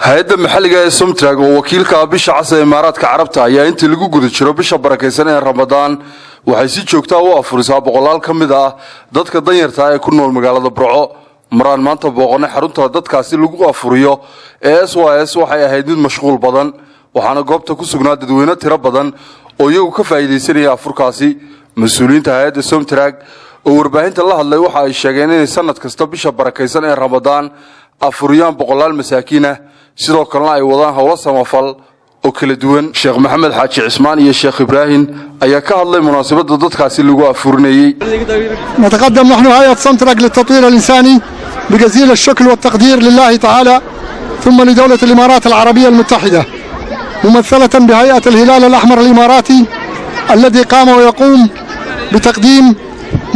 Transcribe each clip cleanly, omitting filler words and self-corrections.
Hay-adda maxalliga ee Somtrag oo wakiilka ah Bisha Cas ee Imaaraadka Carabta ayaa intii lagu guda jiro bisha barakaysan ee Ramadaan waxay si joogtaa u afurisaa boqolaal ka mid ah dadka danyarta ee ku nool magaalada Burco. Maraan maanta booqanay xarunta dadkaasi lagu afuriyo ee SYS, waxay ahayd mid mashquul badan, waxaana goobta ku sugnaa dadweyne tiro badan oo iyagu ka faa'iidaysanaya afurkaasi. Mas-uuliyiinta hay-adda Somtrag oo warbaahinta la hadlay waxa ay sheegeen inay sanad kasta bisha barakaysan ee Ramadaan afuriyaan boqolaal masaakiin ah, sidoo kalena ay wadaan howlo samafal oo kala duwan. Sheekh Maxamed Xaaji Cismaan iyo Sheekh Ibraahim ayaa ka hadlay munaasabadda dadkaasi lagu afurinayey. نتقدم نحن هيئة سمترك للتطوير الإنساني بجزيل الشكر والتقدير لله تعالى، ثم لدولة الإمارات العربية المتحدة، ممثلة بهيئة الهلال الأحمر الإماراتي، الذي قام ويقوم بتقديم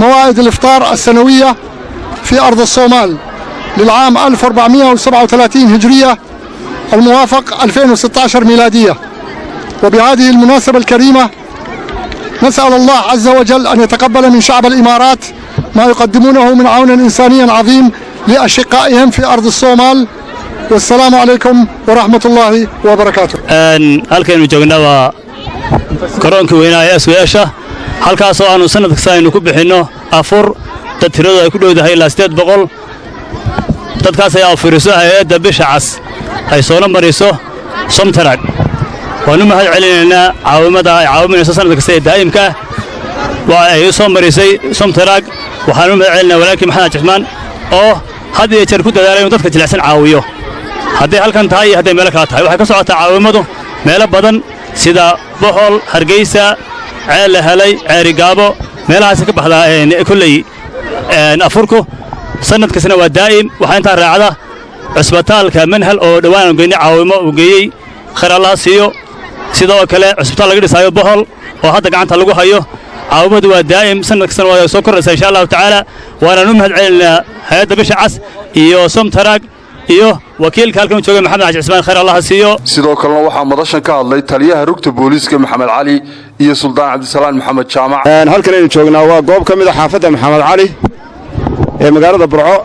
موائد الإفطار السنوية في أرض الصومال للعام 1437 هجرية الموافق 2016 ميلادية. وبهذه المناسبة الكريمة نسأل الله عز وجل أن يتقبل من شعب الإمارات ما يقدمونه من عون إنساني عظيم لأشقائهم في أرض الصومال، والسلام عليكم ورحمة الله وبركاته. Halkaynu joognaa waa garoonkii weynaa ee SYS-ha, halkaasoo aanu sannad kasta aynu ku bixinno afur dad tiradooda ay ku dhowdahay ilaa 800. Dadkaas ay afuriso hay-adda Bisha Cas ay soona mariso Somtarag. Waannu mahad celinaynaa caawimada ay caawiminayso sannad kasta ee daa'imka ah waa ay u soo marisay Somtarag. Waxaanu mahad celinaa walaalkii Maxamed Cismaan oo had iyo jeer ku dadaalay inuu dadka jilicsan caawiyo, hadday halkan tahay iyo hadday meelo kala tahay. Waxay ka socotaa caawimadu meelo badan sida Bohol, Hargeysa, Ceel la Helay, Ceerigaabo, meelahaasi ka baxdaa kolley afurku. Sannad kastana waa daa'im. Waxaa intaa raacda cusbitaalka Manhal oo dhowaan aan geynay caawimo uu geeyey, khayr Allaha siiyo. Sidoo kale cusbitaal laga dhisaayo Bohol oo hadda gacanta lagu hayo. Caawimadu waa daa'im, sannad kastana waa soo kordhaysaa, insha Allahu tacaala. Waanaan u mahad celinaynaa hay-adda Bisha Cas iyo Somtarag iyo wakiilka halkan u joogay, Maxamed Xaaji Cismaan, khayr Allaha siiyo. Sidoo kalena waxaa madashan ka hadlay taliyaha rugta booliiska Maxamed Cali iyo Suldaan Cabdisalaan Maxamed Jaamac. Halkan aynu joognaa waa goob ka mid a xaafadda Maxamed Cali ee magaalada Burco.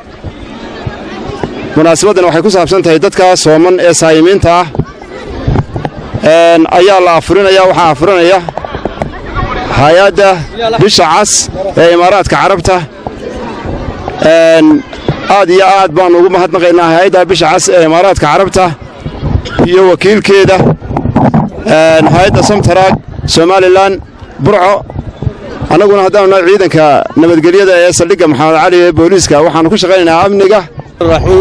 Munaasabaddan waxay ku saabsan tahay dadka sooman ee saayimiinta ah ayaa la afurinaya. Waxaa afurinaya hay-adda Bisha Cas ee Imaaraadka Carabta. Aad iyo aad baannu ugu mahadnaqaynaa hay-adda Bisha Cas ee Imaaraadka Carabta iyo wakiilkeeda, hay-adda Somtaraag Somalilan Burco. Annaguna haddaanu nahay ciidanka nabadgelyada ee saldhigga Maxamed Cali ee booliiska, waxaannu ku shaqaynaynaa amniga.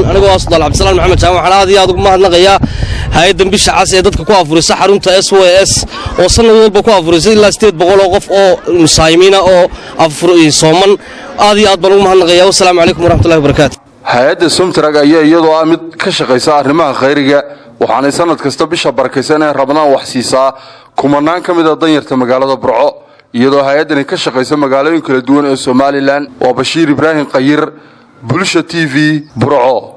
Anigoo ah Suldaan Cabdisalaan Maxamed Jaamac, waxaan aad iyo aad ugu mahadnaqayaa hay-addan Bisha Cas ee dadka ku afurisa xarunta SYS, oo sannad walba ku afurisa ilaa 800 oo qof oo musaayimiina oo sooman. Aad iyo aad baan ugu mahadnaqayaa. Wasalaamu calaykum waraxmatullahi wabarakaatu. Hay-adda Somtrag ayaa iyadoo ah mid ka shaqaysa arrimaha khayriga, waxaanay sannad kasta bisha barakaysan ee Ramadaan wax siisaa kumanaan ka mid a danyarta magaalada Burco, iyadoo hay-addani ka shaqaysa magaalooyin kala duwan ee Somalilan. Waa Bashiir Ibraahim Qayir, Bulsha TV, Burco.